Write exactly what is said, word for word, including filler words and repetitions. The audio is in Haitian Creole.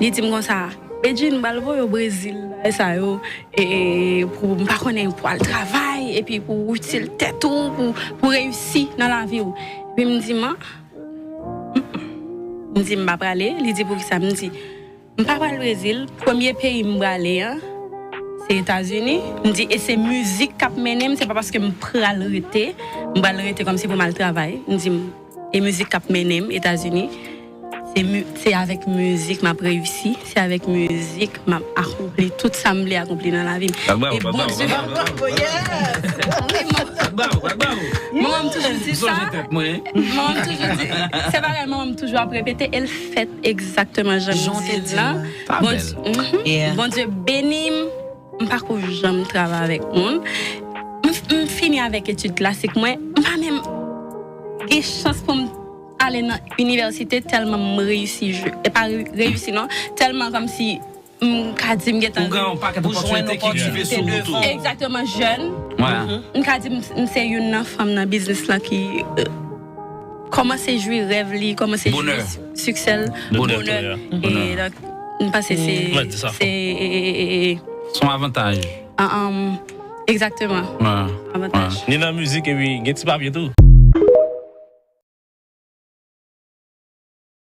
Li di m konsa, Bedjine, m pral voye w Brezil, bagay sa yo, e, pou, m pa konnen, pou al travay, epi pou w itil tèt ou, pou, pou reyisi nan lavi w. Epi m di, man, m di, m pa prale. Li di, poukisa? M di, m pa pral Brezil. Premye peyi m prale an, se Etazini. M di, e se mizik k ap mennen m, se pa paske m pral rete, m pral rete kòmsi pou m al travay. M di, e mizik k ap mennen m Etazini. Se mi- se avèk mizik m ap reyisi, se avèk mizik m ap akonpli tout sa m vle akonpli nan lavi m. E Bondye, wi, manman m toujou di sa. Manman m toujou di, se bagay manman m toujou ap repete, e l fèt egzakteman jan m di l lan. Bondye beni m, m pa ko janm travay avèk moun. M, m fini avèk etid klasik mwen, m pa menm gen chans pou m ale nan inivèsite tèlman m reyisi, e pa reyisi non, tèlman kòmsi m ka di m gentan. Ou gen yon pakèt opòtinite ki rive sou wout ou. Egzakteman, jèn. M ka di m, m se youn nan fanm nan biznis lan ki, euh, kòmanse jwi rèv li, kòmanse jwi siksè l, bonè. E donk, m panse se, se, se yon avantaj. Egzakteman. Avantaj. Ni nan mizik epi gen ti papye tou.